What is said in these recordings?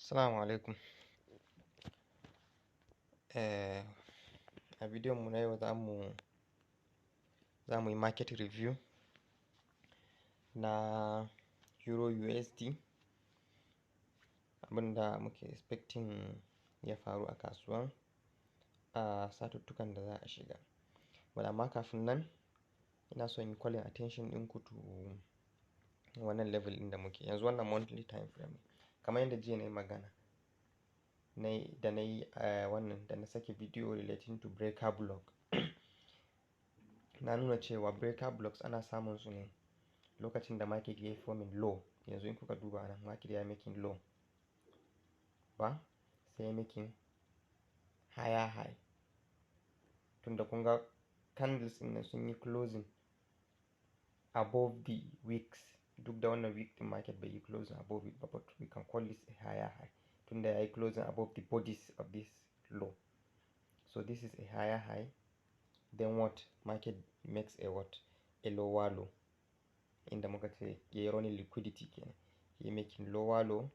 Assalamu alaikum. A bidiyon mu na yau za mu yi market review na EURUSD, abinda muke expecting ya faru a kasuwan a satuttukan da za a shiga. Amma kafin nan ina so in yi calling attention ɗinku to wannan level ɗin da muke yanzu, wannan monthly time frame. Kamar yadda jiya na yi magana da na sake video relating to breaker block na nuna cewa breaker blocks ana samun su ne lokacin da market ya yi forming low. Yanzu in kuka duba nan, market ya yi making low ba sai ya making higher high, tunda kun ga candles ɗin sun yi closing above the wicks. Duk da wannan wick ɗin market bai yi closing above it, but we can call this a higher high tunda ya yi closing above the bodies of this low. So this is a higher high. Then what? Market makes a lower low. Inda muka ce ya yi running liquidity kenan, ya yi making lower low.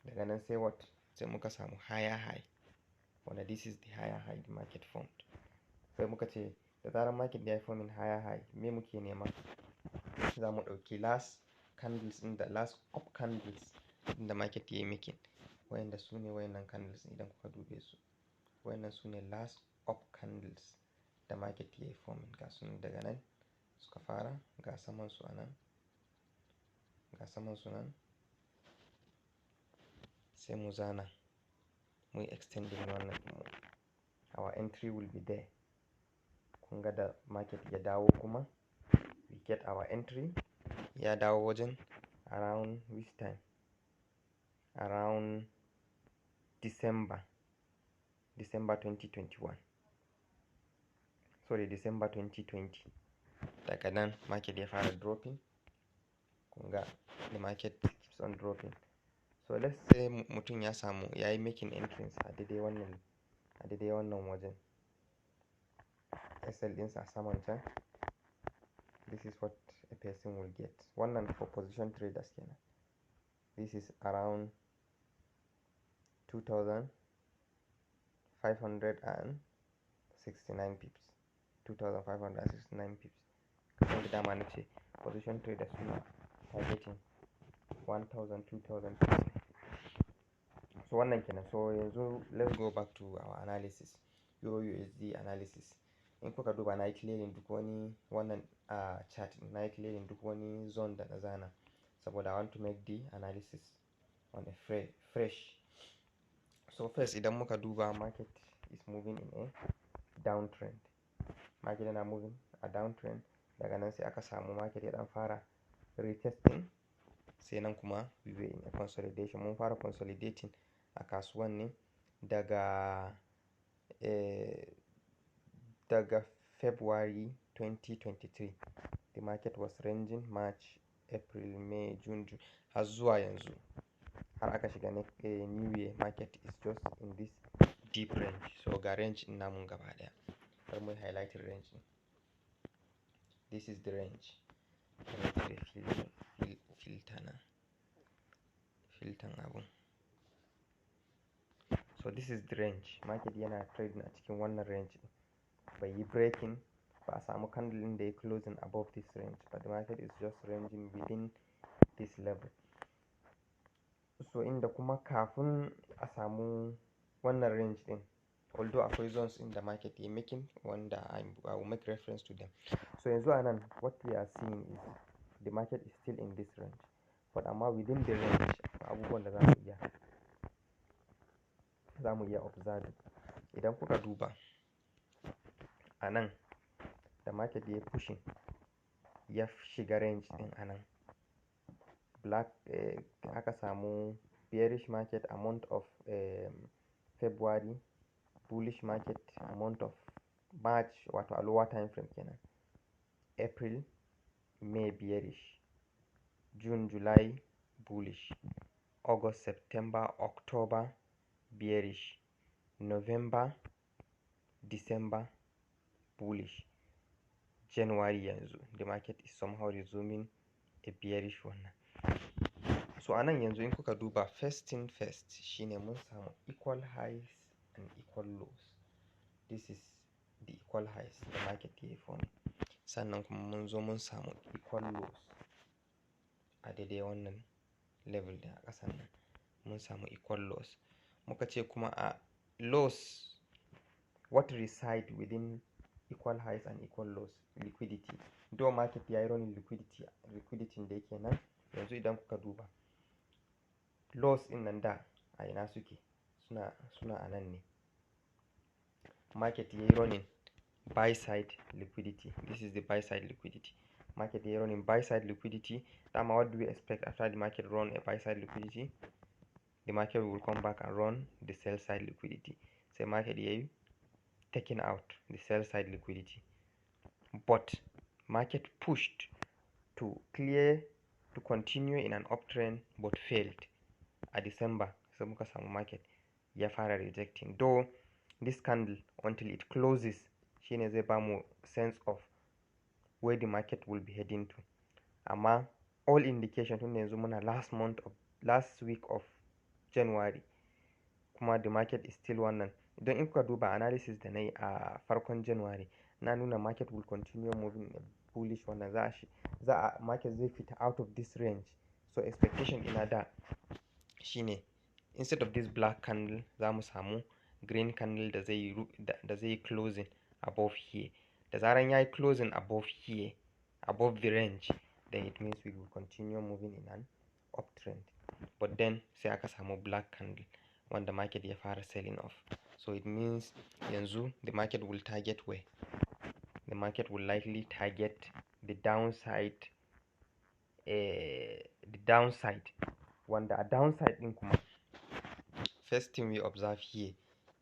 Daga nan sai what? Sai muka samu higher high, wanda this is the higher high the market formed. Sai muka ce da zarar market ya yi forming higher high, me muke nema? Za mu ɗauki last candles in the last up candles in the market ya yi making. Wayanda su ne wayannan candles idan kuka dube su. Wayannan su ne last up candles da market ya yi forming. Ga su daga nan suka fara, ga saman su a nan, ga saman su nan. Sai mu zana, mu yi extending wannan ɗin. Our entry will be there. Kun ga da market ya dawo kuma, we get our entry. Ya dawo wajen around which time? Around December 2021. Sorry, December 2020. Daga nan market ya fara dropping. Kun ga the market keeps on dropping. So let's say mutum ya yi making entrance a daidai wannan wajen. SL ɗinsa a saman can. This is what a person will get. Wannan for position traders kenan. This is around 2,569 pips. 2,569 pips. Kamar da dama na ce position traders suna targeting 1,000, 2,000 pips. So wannan kenan. So yanzu let's go back to our analysis, EURUSD analysis. In kuka duba na yi clearing duk wani wannan chart, na yi clearing duk wani zone da na zana, saboda I want to make the analysis on a fresh. So first idan muka duba, market is moving in a downtrend. Market yana moving a downtrend. Daga nan sai aka samu market ya dan fara retesting. Sai nan kuma we were in a consolidation. Mun fara consolidating a kasuwan ne daga February 2023. The market was ranging March, April, May, June har zuwa yanzu. Har aka shiga new year, market is just in this deep range. So ga range in namun gaba daya. Har mun highlighting range. This is the range. Filter abun. So this is the range. Market yana trading a cikin wannan range. Bai yi breaking, ba a samu candle in da ya closing above this range, but the market is just ranging within this level. So inda kuma kafin a samu wannan range din, although akwai zones in the market ya making, wanda I will make reference to them. So yanzu anan what we are seeing is the market is still in this range, but amma within the range abubuwan da za mu iya observing. Idan kuka duba a nan da market ya pushing ya shiga range din a nan, aka samu bearish market a month of February, bullish market a month of March, wato a lower time frame kenan. April, May bearish, June, July bullish, August, September, October bearish, November, December bullish, January yanzu the market is somehow resuming a bearish one. So anan yanzu in kuka duba first thing first shine mun samu equal highs and equal lows. This is the equal highs the market ya yi forming. Sannan kuma mun zo mun samu equal lows a daidai wannan level din a ƙasan nan mun samu equal lows. Muka ce kuma a lows what reside within equal highs and equal lows? Liquidity. Though market ya yi running liquidity da yake nan yanzu idan kuka duba lows in nan da a ina suke suna a nan ne. Market ya yi running buy side liquidity. This is the buy side liquidity. Market ya yi running buy side liquidity. Dama what do we expect after the market run a buy side liquidity? The market will come back and run the sell side liquidity. Say market ya yi taking out the sell side liquidity. But market pushed to continue in an uptrend but failed a December. So muka samu market ya fara rejecting. Though this candle until it closes shine zai bamu sense of where the market will be heading to. Amma all indication tun yanzu muna last week of January kuma the market is still wannan. Idan in kuka duba analysis da na yi a farkon January na nuna market will continue moving in bullish wannan market zai fita out of this range. So expectation ina da shine instead of this black candle za mu samu green candle da zai closing above here. Da zaran ya yi closing above here, above the range, then it means we will continue moving in an uptrend. But then sai aka samu black candle wanda market ya fara selling off. So it means yanzu the market will target where? The market will likely target the downside. Wanda a downside din kuma first thing we observe here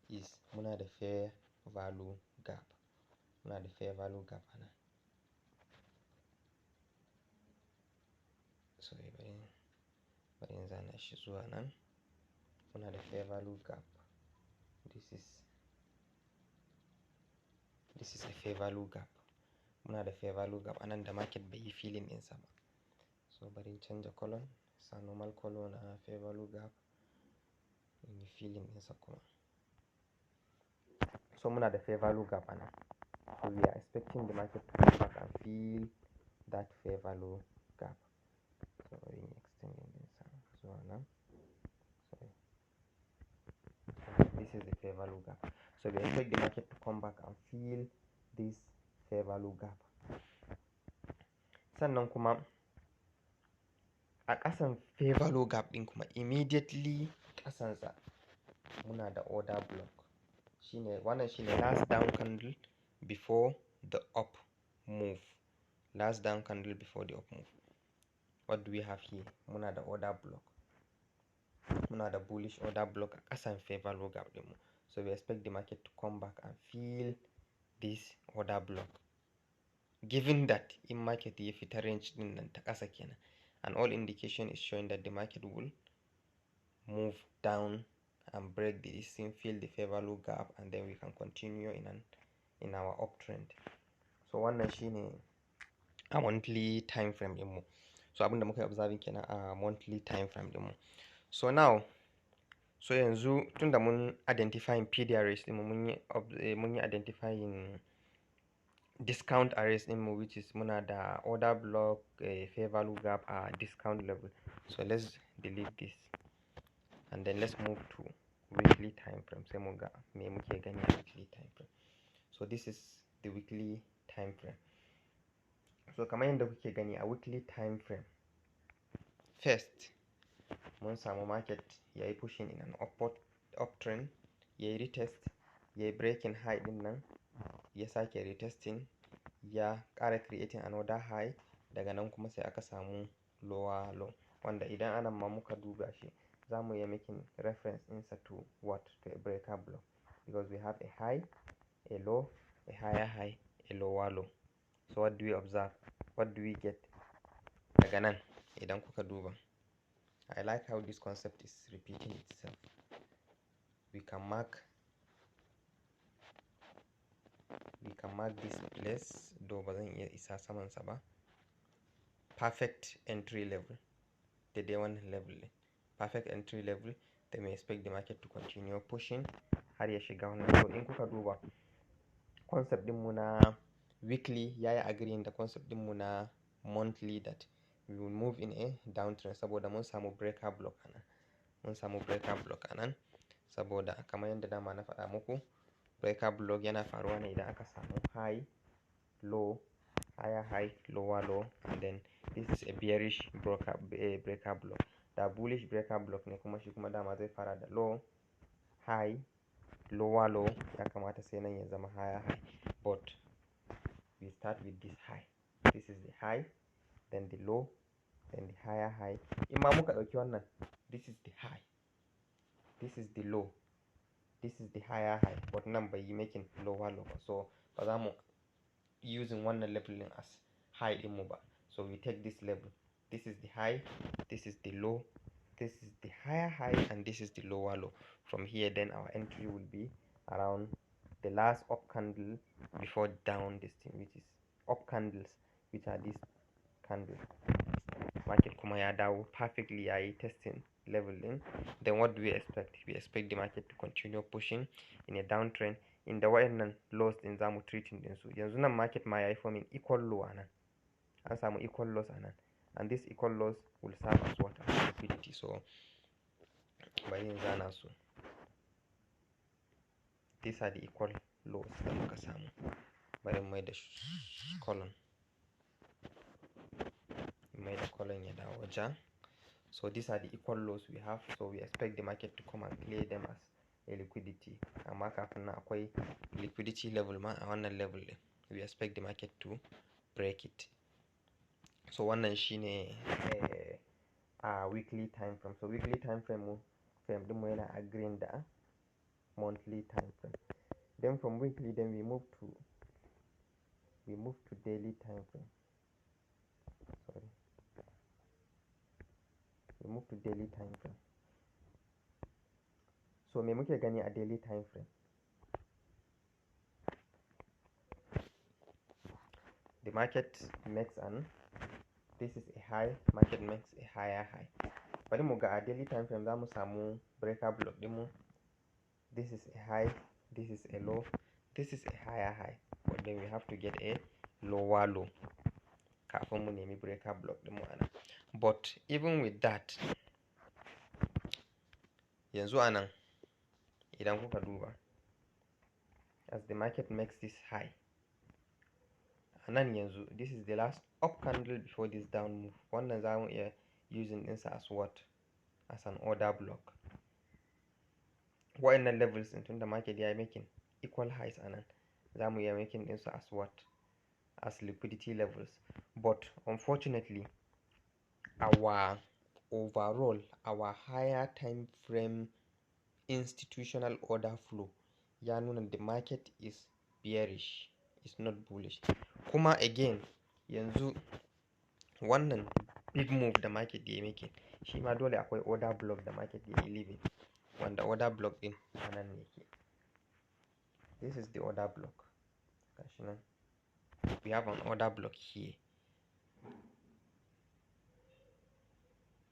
is muna da fair value gap. Muna da fair value gap ana. Sorry, bari in zana shi zuwa nan. Muna da fair value gap. This is a fair value gap. Muna da fair value gap anan da market bai yi filling ɗinsa ba. So bari in canja color, sa normal color na fair value gap in yi filling ɗinsa kuma. So muna da fair value gap anan. So we are expecting the market to come back and fill that fair value gap. So bari in extending ɗinsa zuwa nan. Sorry. This is the fair value gap. So we expect the market to come back and fill this fair value gap. Sannan kuma a ƙasan fair value gap ɗin kuma immediately ƙasansa muna da order block. Wannan shine last down candle before the up move. Last down candle before the up move. What do we have here? Muna da order block. Muna da bullish order block a ƙasan fair value gap ɗinmu. So we expect the market to come back and fill this order block. Given that in market ya fita range din nan ta ƙasa kenan, and all indication is showing that the market will move down and break this thing, fill the fair value gap, and then we can continue in our uptrend. So wannan shine a monthly time frame ɗinmu. So abinda muka yi observing kenan a monthly time frame ɗinmu. So now yanzu tunda mun identifying PD arrays ɗinmu mun yi identifying discount arrays ɗinmu, which is muna da order block, fair value gap a discount level. So let's delete this and then let's move to weekly time frame. Sai mu ga me muke gani a weekly time frame. So this is the weekly time frame. So kamar yadda kuke gani a weekly time frame, first mun samu market yayi pushing in an uptrend, yayi retest, yayi breaking high din nan, ya sake retesting, ya ƙara creating another high, daga nan kuma sai aka samu lower low, wanda idan anan ma muka duba shi za mu iya making reference ɗinsa to what? To a breaker block, because we have a high, a low, a higher high, a lower low. So what do we observe? What do we get? Daga nan idan kuka duba, I like how this concept is repeating itself. We can mark this place, though ba zan iya isa samansa ba. Perfect entry level. daidai wannan level ɗin, perfect entry level, then we expect the market to continue pushing har ya shiga wannan. So in kuka duba concept ɗinmu na weekly yayi agreeing da concept ɗinmu na monthly that we will move in a downtrend, saboda mun samu breaker block anan, mun samu breaker block anan, saboda kamar yadda dama na faɗa muku breaker block yana faruwa ne idan aka samu high low, higher high, lower low, and then this is a bearish breaker block. Da bullish breaker block ne kuma shi kuma dama zai fara da low high lower low, ya kamata sai nan ya zama higher high, but we start with this high. This is the high, then the low, then the higher high. In ma muka ɗauki wannan, this is the high, this is the low, this is the higher high, but nan bai yi making lower low, so ba za mu using wannan level ɗin as high ɗinmu ba. So we take this level, this is the high, this is the low, this is the higher high, and this is the lower low. From here then our entry will be around the last up candle before down this thing, which is up candles, which are these candles. Market kuma ya dawo perfectly, yayi testing level in. Then what do we expect? We expect the market to continue pushing in a downtrend. In the wayannan lows din zamu treating din su. Yanzu nan market ma yayi forming equal low anan, an samu equal lows anan, and this equal lows will serve as what? As liquidity. So bari in zana su. These are the equal lows da muka samu. Bari mai da column, mai da column ya dawo ja. So these are the equal lows we have. So we expect the market to come and clear them as a liquidity. Amma kafin nan akwai liquidity level ma a wannan level ɗin. We expect the market to break it. So wannan shine a weekly time frame. So weekly time frame din mu yana agreeing da monthly time frame. Then from weekly, then we move to daily time frame. Sorry, we move to daily time frame. So me muke gani a daily time frame? The market makes this is a high, market makes a higher high. Bari mu ga a daily time frame za mu samu breaker block ɗinmu. This is a high, this is a low, this is a higher high, but then we have to get a lower low kafin mu nemi breaker block ɗinmu anan. But even with that, yanzu anan idan kuka duba, as the market makes this high anan yanzu, this is the last up candle before this down move. Wannan za mu iya using ɗinsa as what? As an order block. Wa'annan levels ɗin tunda market ya making equal highs anan, za mu iya making ɗinsu as what? As liquidity levels. But unfortunately, our overall, our higher time frame institutional order flow ya nuna the market is bearish, is not bullish. Kuma again, yanzu wannan big move da market ya making, shi ma dole akwai order block da market ya yi leaving, wanda order block din anan ne ke. This is the order block. Gashi nan. We have an order block here.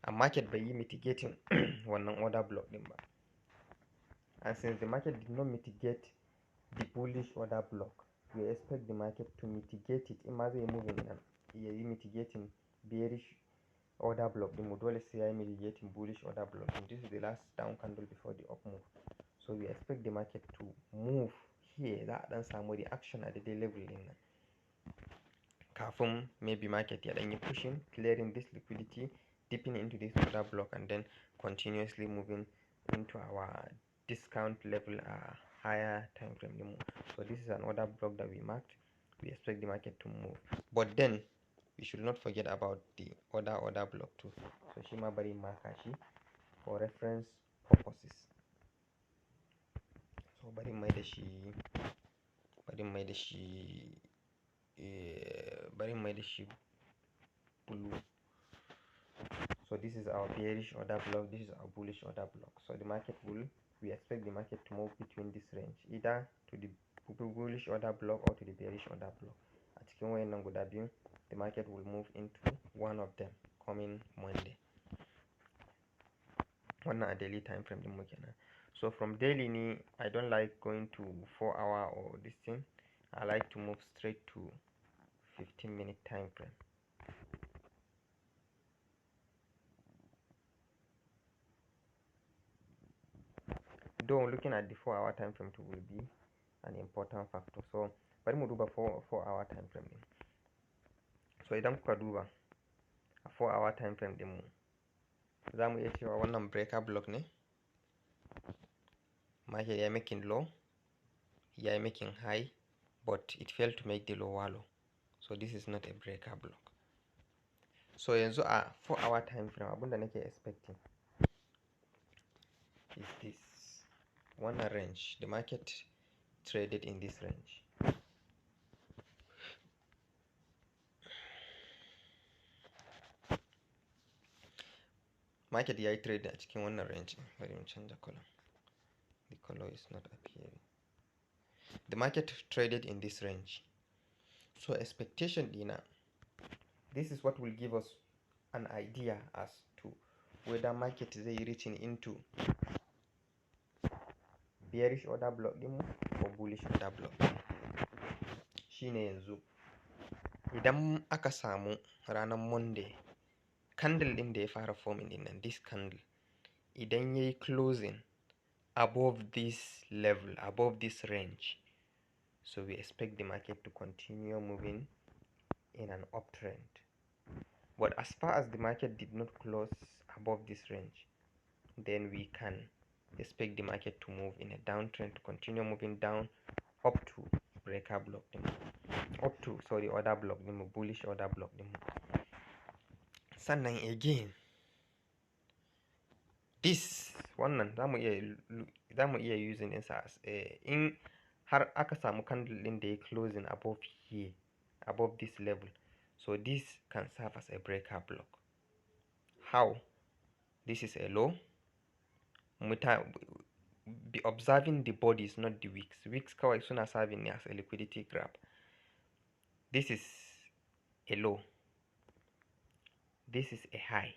And market bai yi mitigating wannan order block din ba. And since the market did not mitigate the bullish order block, we expect the market to mitigate it. In ma zai moving nan, ya yi mitigating bearish order block din mu, dole sai ya yi mitigating bullish order block. And this is the last down candle before the up move. So we expect the market to move here. Za a dan samu reaction at the day level din nan. Kafin maybe market ya dan yi pushing, clearing this liquidity, dipping into this order block, and then continuously moving into our discount level higher time frame din mu. So this is an order block that we marked. We expect the market to move. But then we should not forget about the order block too. So shi ma bari marka shi for reference purposes. So bari mai da shi blue. So this is our bearish order block, this is our bullish order block. So the market we expect the market to move between this range, either to the bullish order block or to the bearish order block. A cikin wayannan guda biyu, the market will move into one of them coming Monday. wannan a daily time frame din mu kenan. So from daily ni I don't like going to 4 hour or this thing. I like to move straight to 15-minute time frame. Though looking at the 4 hour time frame too will be an important factor. So bari mu duba 4 hour time frame din. So idan kuka duba a 4 hour time frame din mu, za mu iya cewa wannan breaker block ne. Market ya making low, ya making high, but it failed to make the lower low. So this is not a breaker block. So yanzu a 4 hour time frame abunda nake expecting is this wannan range. The market traded in this range. Market ya yi trade a cikin wannan range. Bari mu change color. The color is not appearing. The market traded in this range. So expectation dina, this is what will give us an idea as to whether market zai reaching into bearish order block din or bullish order block. Shine yanzu idan aka samu ranar Monday candle din da ya fara forming din nan, this candle idan yayi closing above this level, above this range, so we expect the market to continue moving in an uptrend. But as far as the market did not close above this range, then we can expect the market to move in a downtrend, to continue moving down up to breaker block din, up to order block din, bullish order block din. Sannan again this wannan za mu iya using ɗinsa as in har aka samu candle din da ya closing above here, above this level, so this can serve as a breaker block. How? This is a low. Be observing the bodies, not the wicks. Wicks kawai suna serving as a liquidity grab. This is a low. This is a high.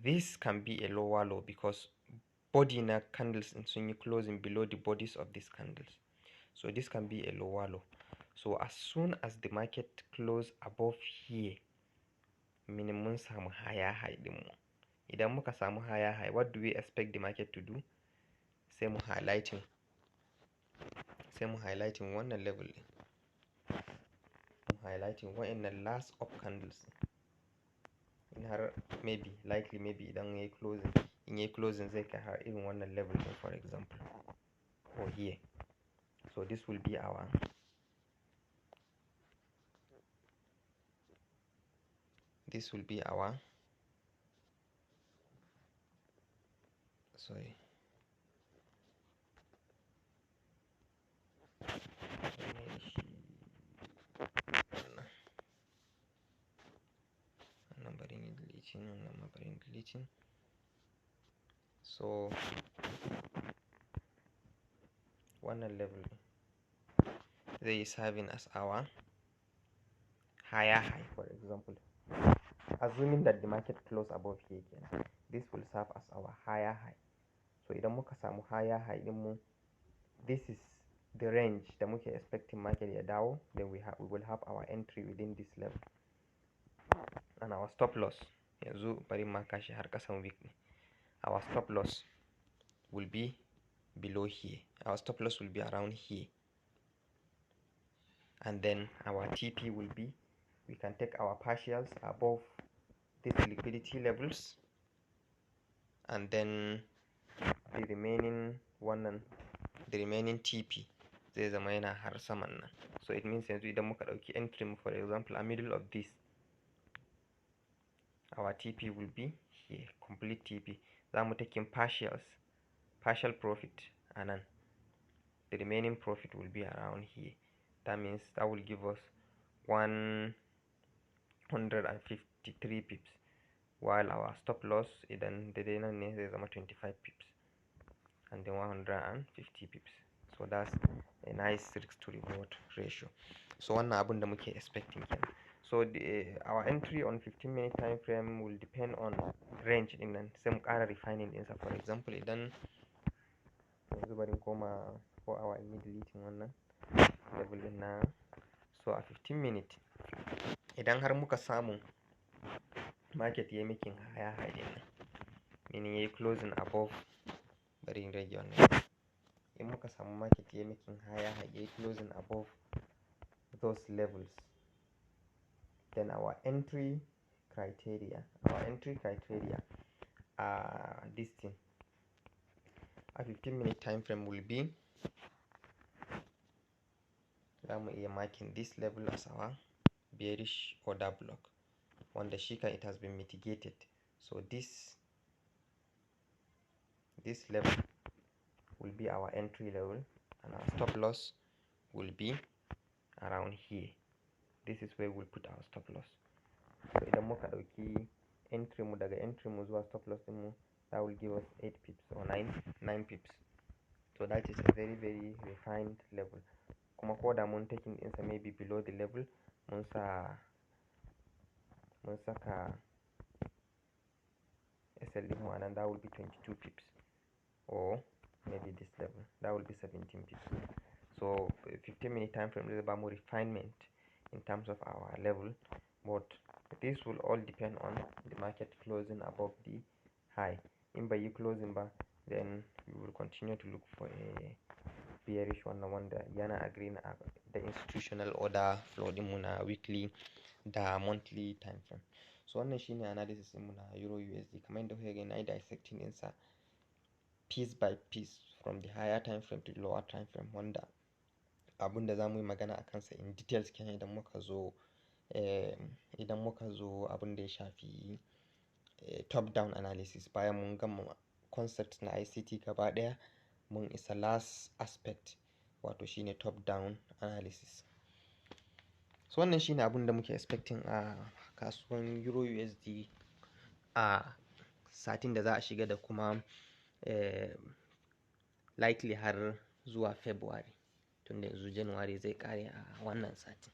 This can be a lower low because body na candles in sun yi closing below the bodies of these candles. So this can be a lower low. So as soon as the market close above here, minimum samu higher high din mu. Idan muka samu higher high, what do we expect the market to do? Sai mu highlighting wannan level din. Mu highlighting wa'annan last up candles. In har maybe idan yayi closing, in yayi closing zai kai har irin wannan level din, for example, or here. So this will be our sorry. Deleting. So wannan level zai yi serving as our higher high, for example. Assuming that the market close above here again, this will serve as our higher high. So idan muka samu higher high din mu, this is the range da muke expecting market ya dawo, then we will have our entry within this level. And our stop loss, yanzu bari maka shi har kasan wick ne. Our stop loss will be below here. Our stop loss will be around here. And then our TP will be, we can take our partials above these liquidity levels, and then the remaining TP zai zama yana har saman nan. So it means yanzu idan muka dauki entry, for example, a middle of this, our TP will be here, complete TP. Za mu taking partial profit, and then the remaining profit will be around here. That means that will give us 153 pips, while our stop loss idan daidai nan ne zai zama 25 pips, and then 150 pips. So that's a nice risk to reward ratio. So wannan abun da muke expecting kenan. So our entry on 15-minute time frame will depend on range din nan, sai mu ƙara refining ɗinsa. For example, idan yanzu bari koma 4 hour in yi deleting wannan level din na. So a 15-minute idan har muka samu market ya making higher high din nan, meaning yayi closing above, bari in rage wannan, in muka samu market ya making higher high, yayi closing above those levels, then our entry criteria this thing a 15-minute time frame will be, za mu iya marking this level as our bearish order block, wanda shi kan it has been mitigated. So this level will be our entry level, and our stop loss will be around here. This is where we'll put our stop loss. So idan muka ɗauki entry mu, daga entry mu zuwa stop loss din mu, that will give us 8 pips or 9 pips. So that is a very very refined level. Kuma ko da mun taking ɗinsa maybe below the level, mun saka SL din mu anan, that will be 22 pips, or maybe this level, that will be 17 pips. So 15-minute time frame is about more refinement in terms of our level, but this will all depend on the market closing above the high. In by you closing bar, then we will continue to look for a bearish one da yana agreeing the institutional order flow din mu na weekly da monthly time frame. So wannan shine analysis din mu na euro USD. Kamar yadda kuka gani, na yi dissecting ɗinsa piece by piece from the higher time frame to the lower time frame, wanda abunda za mu yi magana a kansa in details kenan idan muka zo abin da ya shafi top down analysis. Bayan mun gama concept na ICT gaba ɗaya, mun isa last aspect, wato shine top down analysis. So wannan shine abin da muke expecting a kasuwan euro USD a satin da za a shiga, da kuma likely har zuwa February, tunda yanzu January zai kare a wannan satin.